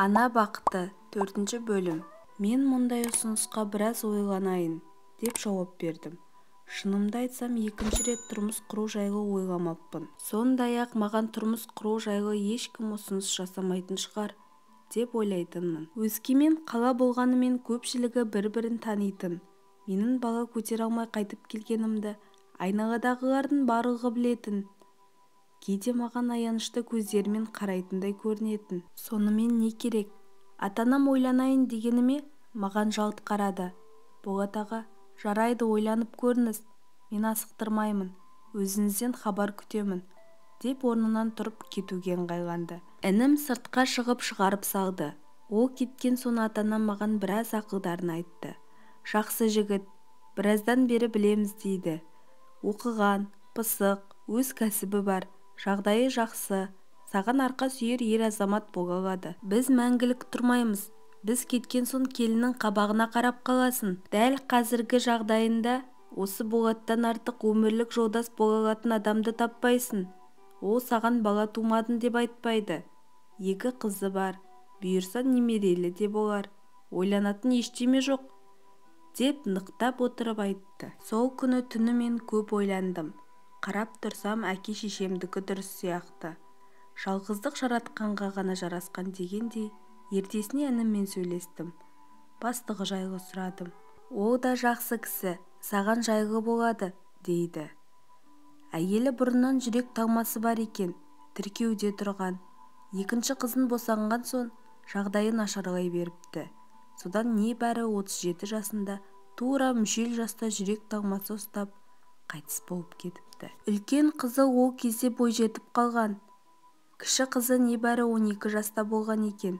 Ана бақыты, 4 бөлім. Мен мұндай ұсынысқа біраз ойланайын, деп жауап бердім. Шынымды айтсам, екінші рет тұрмыс құру жайлы ойламаппын. Сондай-ақ маған тұрмыс құру жайлы ешкім ұсыныс жасамайтын шығар, деп ойлайтынмын. Өскемен қала болғанымен көпшілігі бір-бірін танитын. Менің бала көтере алмай қайтып келгенімді айналадағылардың барлығы білетін. Кейде маған аянышты көздерімен қарайтындай көрінетін. Сонымен не керек? Ата-анам ойланайын дегеніме маған жалт қарады. Болат аға, жарайды, ойланып көріңіз, мен асықтырмаймын, өзіңізден хабар күтемін, деп орнынан тұрып кетуге ыңғайланды. Інім сыртқа шығып шығарып салды. Ол кеткен соң ата-анам маған біраз ақылдарын айтты. Жақсы жігіт, біраздан бері білеміз дейді. Оқыған, пысық, өз кәсібі бар, жағдайы жақсы, саған арқа сүйер ер азамат бола алады. Біз мәңгілік тұрмаймыз. Біз кеткен соң келіннің қабағына қарап қаласың. Дәл қазіргі жағдайында осы Болаттан артық өмірлік жолдас бола алатын адамды таппайсың. Ол саған бала тумадың деп айтпайды. 2 қызы бар, бұйырса немерелі де болар. Ойланатын ештеме жоқ, деп нықтап отырып айтты. Сол күні түнімен көп ойландым. Қарап тұрсам, әке шешемдікі дұрыс сияқты. Жалғыздық жаратқанға ғана жарасқан дегендей, ертесіне ініммен сөйлестім. Бастығы жайлы сұрадым. Ол да жақсы кісі, саған жайлы болады, дейді. Әйелі бұрыннан жүрек талмасы бар екен, тіркеуде тұрған. Екінші қызын босанған соң жағдайы нашарлай беріпті. Содан небәрі 37 жасында тура мүшел жаста жүрек талмасы ұстап, қайтыс болып кетіпті. Үлкен қызы ол кезде бойжетіп қалған. Кіші қызы небәрі 12 жаста болған екен.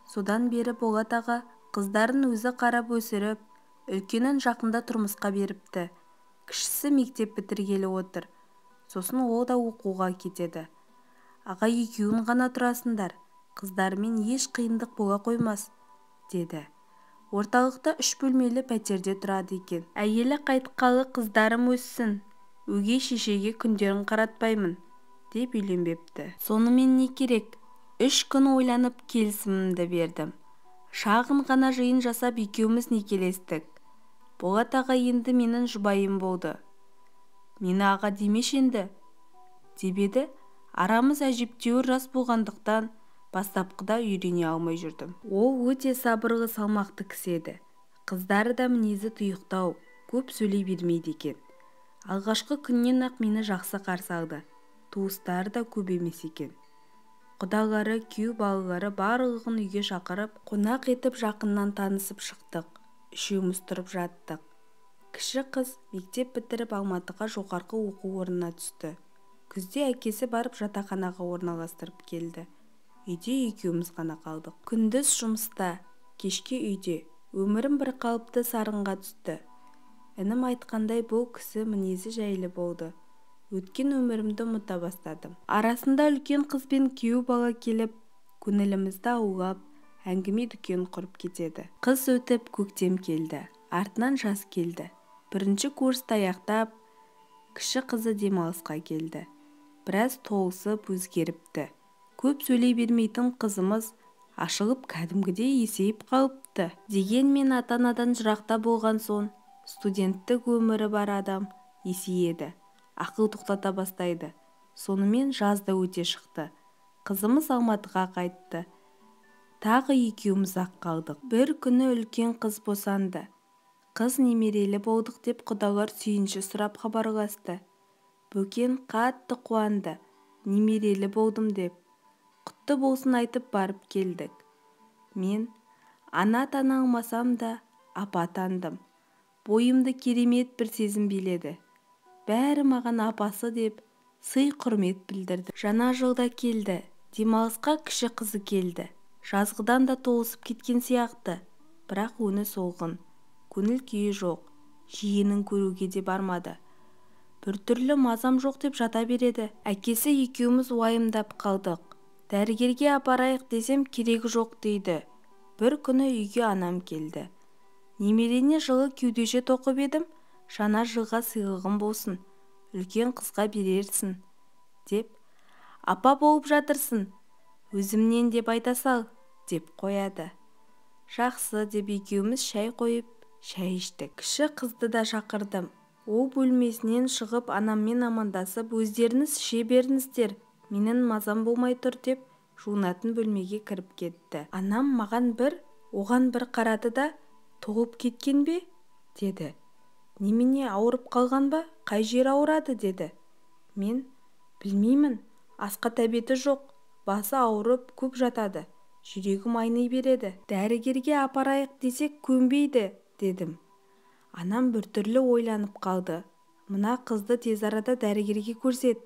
Содан бері Болат аға қыздарын өзі қарап өсіріп, үлкенін жақында тұрмысқа беріпті. Кішісі мектеп бітіргелі отыр. Сосын ол да оқуға кетеді. Аға екеуін ғана тұрасыңдар, қыздарымен еш қиындық бола қоймас, деді. Орталықта 3 бөлмелі пәтерде тұрады екен. Әйелі қайтқалы қыздарым өссін, өгей шешеге күндерін қаратпаймын, деп үйленбепті. Сонымен не керек? 3 күн ойланып келісімімді бердім. Шағын ғана жиын жасап екеуміз некелестік. Болат аға енді менің жұбайым болды. Мені аға демеші енді, деп еді. Арамыз әжептәуір жас болғандықтан бастапқыда үйрене алмай жүрдім. Ол өте сабырлы, салмақты кісі еді. Қыздары да мінезі тұйықтау, көп сөйлей бермейді екен. Алғашқы күннен-ақ мені жақсы қарсы алды. Туыстары да көп емес екен. Құдалары, күйеу балалары барлығын үйге шақырып, қонақ етіп жақыннан танысып шықтық. Үшеуміз тұрып жаттық. Кіші қыз мектеп бітіріп Алматыға жоғарғы оқу орнына түсті. Күзде әкесі барып жатақханаға орналастырып келді. Үйде екеуміз ғана қалдық. Күндіз жұмыста, кешке үйде. Өмірім бір қалыпты сарынға түсті. Інім айтқандай бұл кісі мінезі жайлы болды. Өткен өмірімді ұмыта бастадым. Арасында үлкен қыз бен күйеу бала келіп, көңілімізді аулап, әңгіме дүкен құрып кетеді. Қыз өтіп, көктем келді. Артынан жаз келді. Бірінші курсты аяқтап, кіші қызы демалысқа келді. Біраз толысып өзгеріпті. Көп сөйлей бермейтін қызымыз ашылып кәдімгідей есейіп қалыпты. Дегенмен ата-анадан жырақта болған соң, студенттік өмірі бар адам есейеді. Ақыл тоқтата бастайды. Сонымен жаз да өте шықты. Қызымыз Алматыға қайтты. Тағы екеуміз ақ қалдық. Бір күні үлкен қыз босанды. Қыз немерелі болдық деп құдалар сүйінші сұрап хабарласты. Бөкен қатты қуанды. Немерелі болдым деп. Құтты болсын айтып барып келдік. Мен ана атана алмасам да апа атандым. Бойымды керемет бір сезім биледі. Бәрі маған апасы деп сый құрмет білдірді. Жаңа жылда келді. Демалысқа кіші қызы келді. Жазғыдан да толысып кеткен сияқты. Бірақ өңі солғын, көңіл күйі жоқ. Жиенін көруге де бармады. Біртүрлі мазам жоқ деп жата береді. Әкесі екеуміз уайымдап қалдық. Дәрігерге апарайық десем керегі жоқ дейді. Бір күні үйге анам келді. Немерене жылы кеудеше тоқып едім, жаңа жылға сыйлығым болсын, үлкен қызға берерсің, деп, апа болып жатырсың, өзімнен деп айта сал, деп қояды. Жақсы деп екеуміз шай қойып, шай іштік. Кіші қызды да шақырдым. Ол бөлмесінен шығып анаммен амандасып, өздеріңіз іше беріңіздер, менің мазам болмай тұр деп жуынатын бөлмеге кіріп кетті. Анам маған бір, оған бір қарады да, толып кеткен бе? Деді. Немене ауырып қалған ба? Қай жері ауырады? Деді. Мен білмеймін, асқа тәбеті жоқ, басы ауырып көп жатады, жүрегім айни береді. Дәрігерге апарайық десек көнбейді, дедім. Анам біртүрлі ойланып қалды. Мына қызды тез арада дәрігерге көрсет.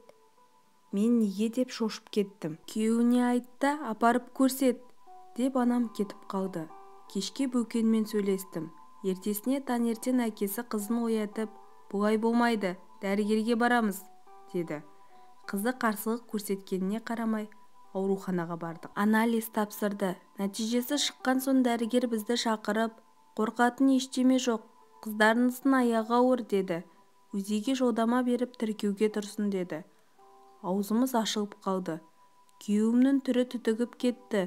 Мен неге деп шошып кеттім. Күйеуіне айтты, апарып көрсет, деп анам кетіп қалды. Кешке Бөкенмен сөйлестім. Ертесіне таңертең әкесі қызын оятып, бұлай болмайды, дәрігерге барамыз, деді. Қызы қарсылық көрсеткеніне қарамай ауруханаға бардық. Анализ тапсырды. Нәтижесі шыққан соң дәрігер бізді шақырып, қорқатын ештеме жоқ, қыздарыңыздың аяғы ауыр, деді. УЗИ-ге жолдама беріп тіркеуге тұрсын, деді. Аузымыз ашылып қалды. Күйеуімнің түрі түтігіп кетті.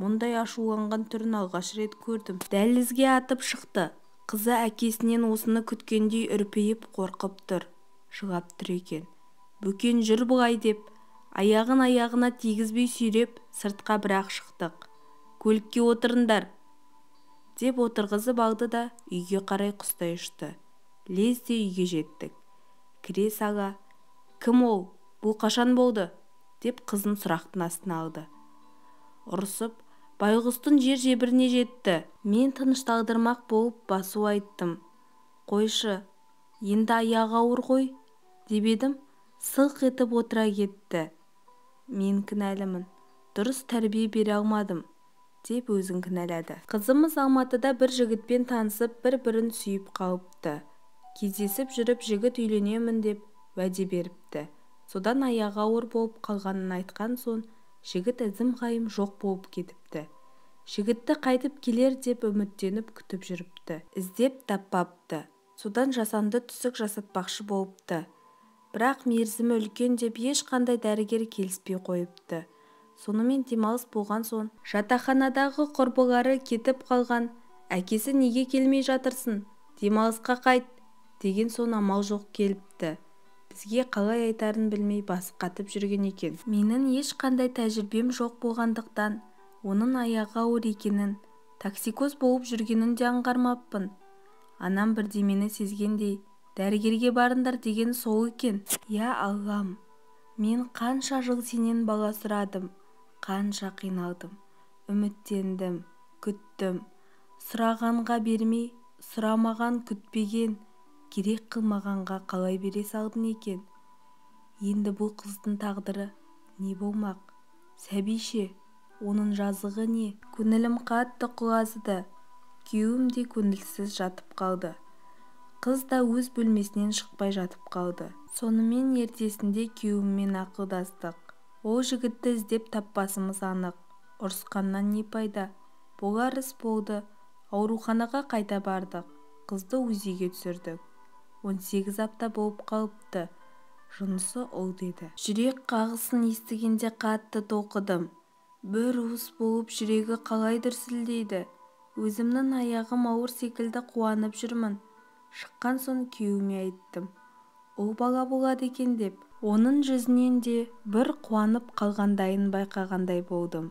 Мұндай ашуланған түрін алғаш рет көрдім. Дәлізге атып шықты. Қызы әкесінен осыны күткендей үрпиіп қорқып тұр. Жылап тұр екен. Бөкен жүр бұлай деп, аяғын аяғына тигізбей сүйреп, сыртқа бірақ шықтық. Көлікке отырыңдар, деп отырғызып алды да үйге қарай құстай ұшты. Лезде үйге жеттік. Кіре сала, кім ол? Бұл қашан болды? Деп қызын сұрақтың астына алды. Ұрысып, байғұстың жер жебіріне жетті. Мен тынышталдырмақ болып басу айттым. Қойшы, енді аяғы ауыр ғой, деп едім, сылқ етіп отыра кетті. Мен кінәлімін, дұрыс тәрбие бере алмадым, деп өзін кінәлады. Қызымыз Алматыда бір жігітпен танысып, бір-бірін сүйіп қалыпты. Кездесіп жүріп жігіт үйленемін деп уәде беріпті. Содан аяғы ауыр болып қалғанын айтқан соң, жігіт ізім-ғайым жоқ болып кетіпті. Жігітті қайтып келер деп үміттеніп күтіп жүріпті. Іздеп таппапты. Содан жасанды түсік жасатпақшы болыпты. Бірақ мерзімі үлкен деп ешқандай дәрігер келіспей қойыпты. Сонымен демалыс болған соң, жатақханадағы құрбылары кетіп қалған, әкесі неге келмей жатырсың, демалысқа қайт, деген соң амал жоқ келіпті. Бізге қалай айтарын білмей басы қатып жүрген екен. Менің ешқандай тәжірибем жоқ болғандықтан, оның аяғы ауыр екенін, токсикоз болып жүргенін де аңғармаппын. Анам бірдемені сезгендей, дәрігерге барыңдар деген сол екен. Я Аллам, мен қанша жыл сенен бала сұрадым, қанша қиналдым, үміттендім, күттім. Сұрағанға бермей, сұрамаған, күтпеген, керек қылмағанға қалай бере салдың екен? Енді бұл қыздың тағдыры не болмақ? Сәбише, оның жазығы не? Көңілім қатты құлазыды. Күйеуім де көңілсіз жатып қалды. Қыз да өз бөлмесінен шықпай жатып қалды. Сонымен ертесінде күйеуіммен ақылдастық. Ол жігітті іздеп таппасымыз анық. Ұрысқаннан не пайда? Болар іс болды. Ауруханаға қайта бардық. Қызды УЗИ-ге түсірдік. 18 апта болып қалыпты. Жынысы ұл деді. Жүрек қағысын естігенде қатты толқыдым. Бір уыс болып жүрегі қалай дүрсілдейді. Өзімнің аяғым ауыр секілді қуанып жүрмін. Шыққан соң күйеуіме айттым. Ұл бала болады екен деп. Оның жүзінен де бір қуанып қалғандайын байқағандай болдым.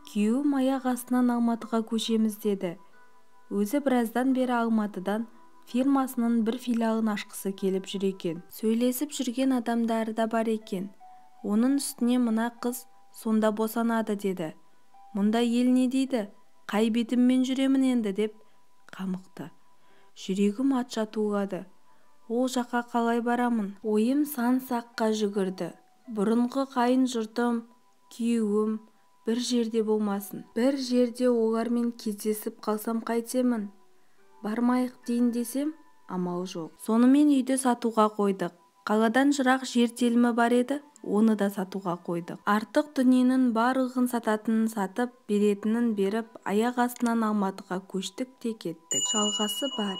Күйеуім аяқ астынан Алматыға көшеміз деді. Өзі біраздан бері Алматыдан фирмасының бір филиалын ашқысы келіп жүр екен. Сөйлесіп жүрген адамдары да бар екен. Оның үстіне мына қыз сонда босанады деді. Мұнда ел не дейді? Қай бетіммен жүремін енді деп қамықты. Жүрегім атша тулады. Ол жаққа қалай барамын? Ойым сан саққа жүгірді. Бұрынғы қайын жұртым, күйеуім бір жерде болмасын. Бір жерде олармен кездесіп қалсам қайтемін? Бармайық дейін десем, амал жоқ. Сонымен үйді сатуға қойдық. Қаладан жырақ жер телімі бар еді, оны да сатуға қойдық. Артық дүниенің барлығын сататынын сатып, беретінін беріп, аяқ астынан Алматыға көштік те кеттік. Жалғасы бар.